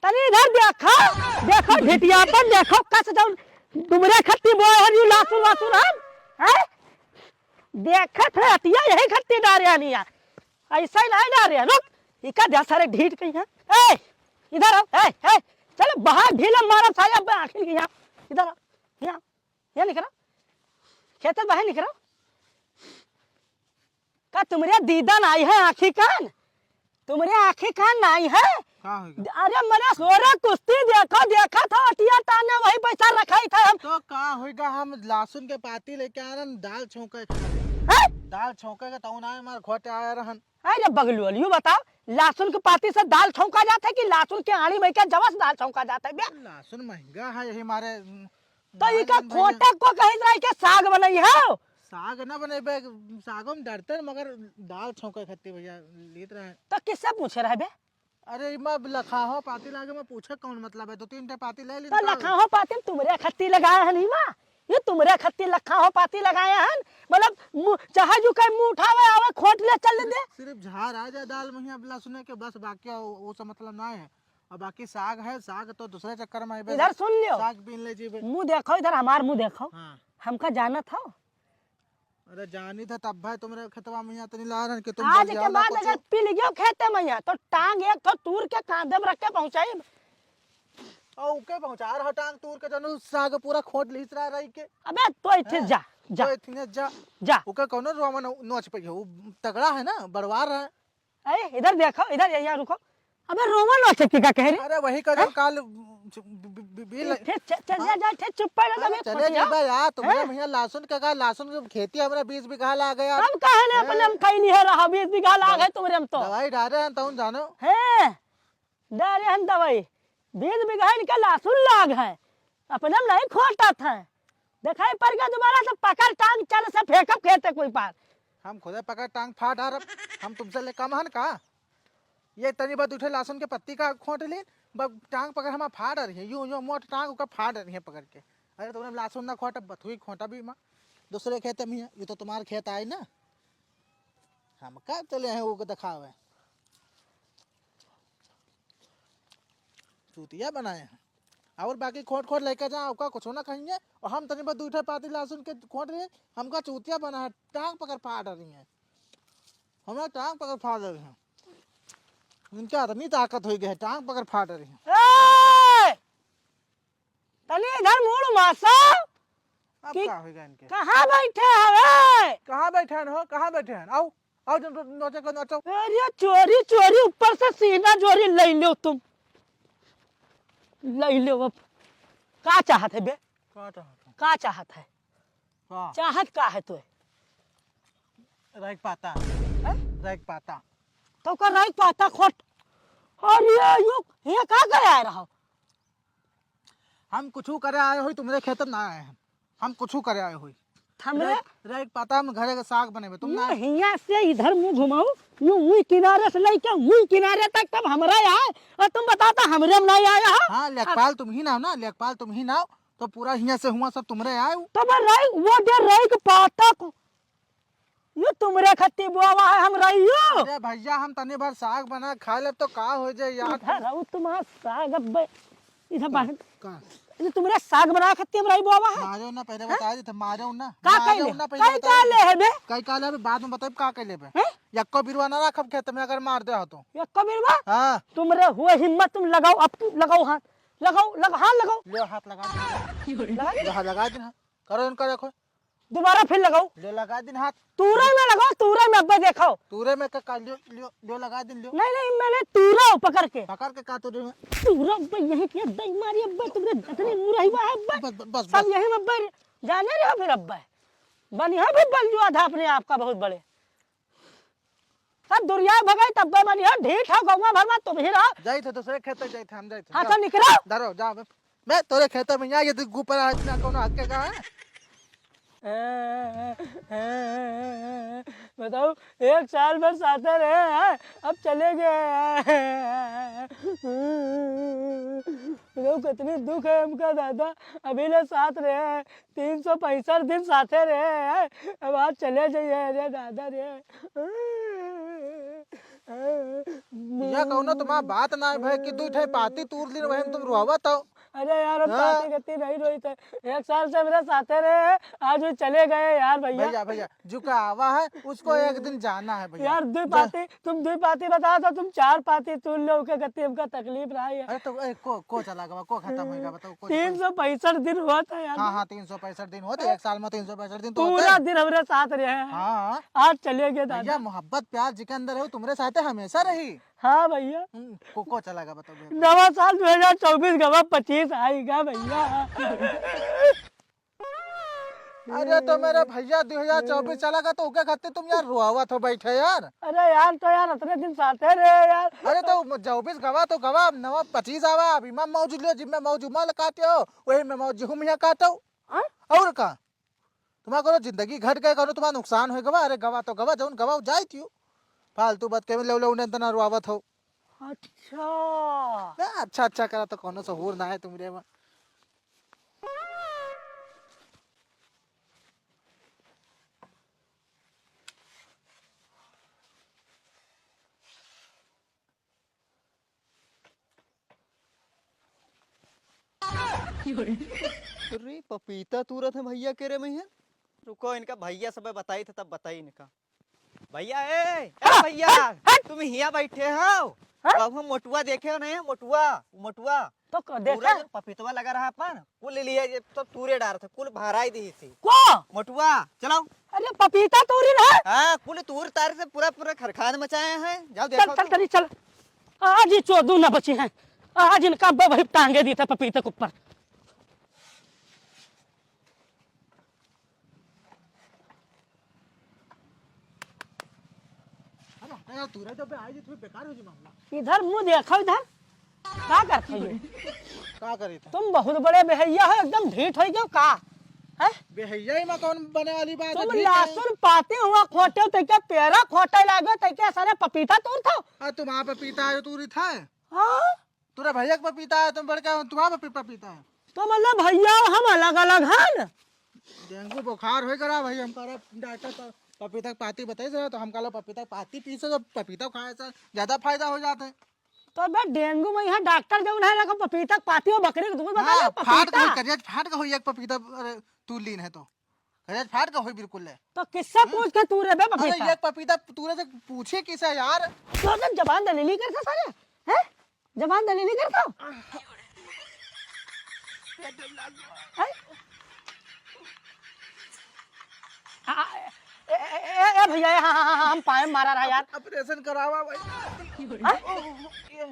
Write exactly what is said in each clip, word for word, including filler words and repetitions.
अरे इधर देखो, देखो ढिटिया पर देखो, कस जाऊन तुमरे खत्ती बोए हन यू लासुन वासुन हम, हैं? देखत है अतिया यही खत्ती डारे हन या। ऐसा ही नहीं डारे हन, रुक। इका द्या सारे ढीठ कहीं है। ए, इधर आओ, ए, ए, चलो बाहर ढीला मारब सारे अब आखिर की यहाँ। इधर आओ, यहाँ, यहाँ निकलो। खेत से बाहर निकलो। का तुमरे दीदा नाई है आँखी कान? तुमरे आँखी कान नाई है? का होइगा? अरे मने सोरे कुश्ती देखो, देखा था अटिया ताने वही पैसा रखाई था हम। तो का होइगा, हम लहसुन के पाती लेके आए ना, दाल छौंके के। हैं? दाल छौंके के तौन आए, हमार घोटे आए रहन। अरे बगलू वाली, यू बताओ, लहसुन के पाती से दाल छौंका जाता है कि लहसुन के आड़ी में के जवा से दाल छौंका जाता है बे? लहसुन महंगा है, यही मारे, हम्म, तो इका भैया। खोटे को कहीं रह के साग बनई है? साग ना बनेबे, सागो में डरते हैं, मगर दाल छौंके खत्ती भैया लेत रहे। तो किससे पूछे रहे बे? अरे, इमा लखाहो पाती लागे, मैं पूछे कौन मतलब है? दो तीन ठे पाती ले ली तो तो। लखाहो पाती में तुमरे खत्ती लगाए हैं नीमा, ये तुमरे खत्ती लखाहो पाती लगाए हैं। मतलब, मु-, चाहे जो कहीं मुंह उठावे, आवे, खोट ले, चल दे। सिर्फ झार आ जाए दाल में ही, अब लहसुन के बस, बाकी वो, वो सब मतलब ना है। और बाकी साग है, साग तो दूसरे चक्कर में आइबे। इधर सुन लियो। साग बीन ले जीबे। मुंह देखो, इधर हमार मुंह देखो। हाँ। हमका जानत हो? अरे जानी था तब भाई तुमरे खेतवा में यहाँ तनी ला रहन कि तुम आज के बलियाला बाद कुछ। अगर पिल गयो खेते में यहाँ, तो टांग एक ठो तूर के कांधे में रख के पहुंचाई। और ओके पहुंचा रहा टांग तूर के, जनु साग पूरा खोट लिस रहा रही के। अबे तो इथे हैं? जा, जा। तो इथे जा। जा। ओके कौनो रोवा नोच पे हो, वो तगड़ा है ना, बड़वार है। अरे, इधर देखो, इधर, यहाँ रुको। अबे, रोवा नोचे के का कह रही? अरे, वही का जो हैं? काल, बि-, बि-, बि-, बिल फिर च-, चल जा, हाँ? जा, फिर चुप पड़ जा, अरे, अबे, चले खोटिया। जाबे यार, तुम्हारे हैं? भैया लहसुन का, का लहसुन की खेती हमरा बीस बीघा लाग गया। हम कहे ने हैं? अपने हम कहीं नहीं है रहा, बीस बीघा लाग दवा-, है तुम्हारे हम तो। दवाई डाले हैं, तुम जानो। हैं? डारे हम दवाई, बीस बीघा इनका लहसुन लाग है, अपने हम नहीं खोटत है। देखाई पड़ गया दोबारा से पकड़ टांग चल से फेंकब खेते कोई पार। हम खुदे पकड़ टांग फाड़ डारब, हम तुमसे ले कम हन का? ये तनी बा दू ठे लहसुन के पत्ती का खोट लीन, बस टांग पकड़ हमार फाड़ रही है, यूं, यूं मोट टांग ओकर फाड़ रही है पकड़ के। अरे तुमने लहसुन ना खोटा, बथुई खोटा भी माँ, दूसरे खेत में है, ये तो तुम्हारे खेत आए ना, हम का चले हैं वो को दिखावे। चूतिया बनाए हैं। और बाकी खोट खोट लेके जा, आपका कुछ ना कहेंगे। और हम तनी बस दू ठे पाती लहसुन के खोट लिए, हमका चूतिया बना है, टांग पकड़ फाड़ रही हैं, हमरा टांग पकड़ फाड़ रही हैं। इनका इतनी ताकत हो गई है, टांग पकड़ फाड़ रही हैं। ए! तनी इधर मुड़ मासा। अब कि का होइगा इनके? कहाँ बैठे हवे? कहाँ बैठे हैं हो? कहाँ बैठे हैं? आओ, आओ, जब नोचे को नोचो। अरे चोरी, चोरी, ऊपर से सीना चोरी, ले लो तुम। ले लो अब। का चाहत है बे? का चाहत है? का चाहत है? का? चाहत का है तोय? राई के पाता। हैं? राई के पाता। तो का राई के पाता खोट। अरे यो, ये का करे आए रहो? हम कुछू करे आए होई, तुम्हरे खेत में ना आए हैं। हम कुछू करे आए होई। हमरे राई, राई के पाता में घरे के साग बनेबे, तुम ना। हियाँ से इधर मुँह घुमाऊ, यूं उई किनारे से लेके उई किनारे तक तब हमरा आए, और तुम बताता हमरे में नहीं आया हो। हाँ, लेखपाल तुम ही ना हो ना, लेखपाल तुम ही ना हो, तो पूरा हियाँ से हुआ सब तुम्हरे आए। तब राई, वो दे राई के पाता को, यो तुमरे खत्ती बोवा है हम रही यो। अरे भैया, हम तनी भर साग बना खा लेब तो का हो जाए यार? इधर आओ, तुम्हारा साग अब इधर का? बाहर। का? ये तुमरे साग बना खत्ती हम रही बोवा है। मारो ना, पहले हैं? बता दे तो मारो ना। का मारो कहले? ना, पहले कई बता दे। कहले है बे? कई कहले बे, बाद में बताइब का कहले बे। हैं? यक्को बिरवा ना रखब खेत में अगर मार दे हो तो। यक्को बिरवा? हाँ। तुमरे हुए हिम्मत तुम लगाओ, अब तुम लगाओ हाथ। लगाओ, लग-, हाथ लगाओ। ले हाथ लगा दे। लगा दे। ले हाथ लगा दे, हाँ। करो इनका देखो। दोबारा फिर लगाओ। ले लगा दिन हाथ। तूरे में लगाओ, तूरे में अब्बे देखो। तूरे में का, का लियो, लियो, लियो लगा दिन लियो। नहीं, नहीं, मैंने तूरा पकड़ के। पकड़ के का तूरे में? तूरा अब्बे यही के दई मारी अब्बे, तुमरे इतनी मुरही हुआ है अब्बे। बस, बस, बस, सब बस। यही में अब्बे जाने रहो फिर अब्बे। बनिया भी बन जो आधा अपने आप का बहुत बड़े। तब दुरिया भगाई, तब तो मनी हो, ढीठ हो, गौवा भर में तुम ही रहो। जाइत है दूसरे खेत, जाइत है, हम जाइत है, हाँ, जाओ। तो निकलो। धरो, जाओ, मैं, मैं तोरे खेत में यहाँ, ये तो ऊपर आज ना कोनो हक के कहा है। बताओ, एक साल भर साथे रहे हैं, अब चले गए हैं। बताओ, कितनी दुख है हमका दादा, अभी ले साथ रहे हैं। तीन सौ पैंसठ दिन साथे रहे हैं, अब आज चले जाइए, अरे दादा रे। यह कौनो तुम्हार बात ना है भाई कि दुइ ठे पाती तूर लीन, वही में तुम रोवत हो। अरे यार, हम हाँ? पाती गति नहीं रोई थे। एक साल से मेरे साथे रहे हैं, आज वो चले गए यार भैया। भैया, भैया, जो का आवा है, उसको एक दिन जाना है भैया। यार, दुइ जा- पाती, तुम दुइ पाती बताओ तो तुम चार पाती तूर लो, ओके गति हमका तकलीफ रहा है। अरे तो, ए, को, को चला गवा, को खतम होइगा, बताओ, को तीन सौ पैंसठ दिन हुआ था यार। हाँ, हाँ, तीन सौ पैंसठ दिन होते, एक साल में तीन सौ पैंसठ दिन तो होते पूरा हैं। दिन हमरे साथ रहे हैं। हाँ। आज चले गए दादा। भैया, मोहब्बत प्यार जिके अंदर है, वो तुम्हरे साथे हमेशा रही। हाँ भैया। हम्म, को, को चला गवा, बताओ भैया। नवा साल दो हजार चउबीस गवा, पच्चीस आइगा भैया। अरे तो मेरे भैया, दो हजार चउबीस चला गवा तो ओके खातिर तुम यार रोआवत हो बैठे यार। अरे यार, तो यार अतने दिन साथे रहे यार। अरे तो चउबीस गवा तो गवा, अब नवा पच्चीस आवा, अब इमा मौज लियो, जिम्मे मौज उमा काटे हो, वही में मौज हम यहाँ काटो। हाँ? और का? तुम्हार कोनो जिंदगी घट गए, कोनो तुम्हार नुकसान होए गवा? अरे गवा तो गवा, जौन गवा जाए थियो। फालतू बात के ले ले उन्हें इतना रोआवत हो। अच्छा। ना, अच्छा, अच्छा करा तो कोनो सहूर ना है तुम्हरे में। अरे, पपीता तूरत है भैया के रे में है। रुको, इनका भैया सब बताई थे, तब बताई इनका। भैया, ए, ए भैया, तुम हियाँ बैठे हो? हाँ? बाबू, हम मोटुआ देखे हो नहीं, मोटुआ, मोटुआ। तो क-, पूरा देखा? जो पपीतवा लगा रहा अपन, कुल ले लिया, ये तो तूरे डार थे, कुल भराई दी थी। को? मोटुआ, चलाओ। अरे, पपीता तूरी ना? हाँ, कुल तूर तार से पूरा, पूरा खरखान मचाए हैं। जाओ चल, देखो चल, तो। चली, चल। आज ही चोदू न बची हैं। आज इनका ब-, वही टांगे दी थे पपीते के ऊपर। अरे, हटा यार, तू रह, जब आई जी, तुम्हें बेकार हो जी मामला। इधर मुँह देखो, इधर। का करत हो? का करी था? तुम बहुत बड़े बेहैया हो, एकदम ढीठ हो गयो का? हैं? बेहैया ही में कौन बने वाली बात है, तुम ढीठ है। लहसुन पाती हुआ खोटे हो, तैके पेरा खोटे लागो, तैके सारे पपीता तूर था। आ, तुम्हारा पपीता है, तूरी था। हाँ? तोरे भैया के पपीता है, तुम बड़का हो, तुम्हारा पपी-, पपीता है। तो मतलब भैया हम अलग-अलग हन? डेंगू बुखार होई करा भाई, हम करा डॉक्टर प-, पपीता के पाती बताई से, तो हम कहला पपीता के पाती पी से, तो पपीता खाए से ज्यादा फायदा हो जात है। तो बे डेंगू में यहाँ डॉक्टर जौन है, रखो पपीता के पाती और बकरी के दूध बता हाँ, दो, फाट का पपीता। होई, करेज फाट का होई, एक पपीता, अरे, तू लीन है तो। करेज फाट का होई बिल्कुल ले। तो किससे हम्म? पूछ के तू रे बे अरे, पपीता? एक पपीता तू रे से पूछे किसे यार? तो जब जबान दलीली करता साले, हैं? जबान दलीली करता? हैं? आ, आ, ए, ए, ए, ए, भैया, ए, हाँ, हाँ, हाँ, हाँ, हम पाए मारा रहा यार। ऑपरेशन करावा भाई। हाँ? ये,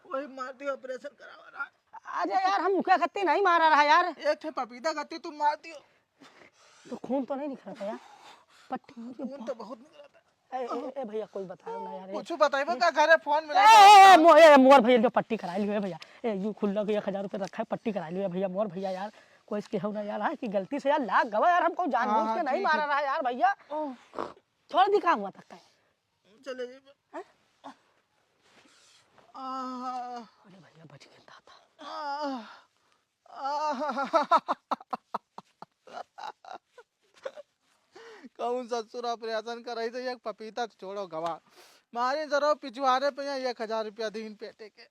वही मार दियो, ऑपरेशन करावा रहा। अरे यार, हम उनके खत्ती नहीं मारा रहा यार। एक ठे पपीता खत्ती तुम मार दियो। तो खून तो नहीं निकला था यार? पट्टी। खून तो बहुत निकला था। ए, ए, ए, भैया, कोई बताओ ना यार, ए। कुछ बताइबो का घरे फोन ए, मिला ए, ए, मो-, ए, मोर भैया, जो पट्टी कराई लियो, ए भैया। ए, यू खुल्ला के एक हजार रुपया रखा है, पट्टी कराई लियो, ए भैया, मोर भैया यार। कोई इसके हो ना यार, हाँ, कि गलती से यार लाग गवा यार, हमको जानबूझ हाँ, के नहीं ठीक मारा है। रहा यार भैया। ओह। छोड़ दी, का हुआ तक है? चले जाइए। हैं? आह। अरे भैया, बच गए दादा। आह। आह। कौन ससुर ऑपरेशन कराई तो एक पपीता तो छोड़ो गवा। मारे जरो पिछुआरे पे यहाँ एक हजार रुपया दीन पेटे के।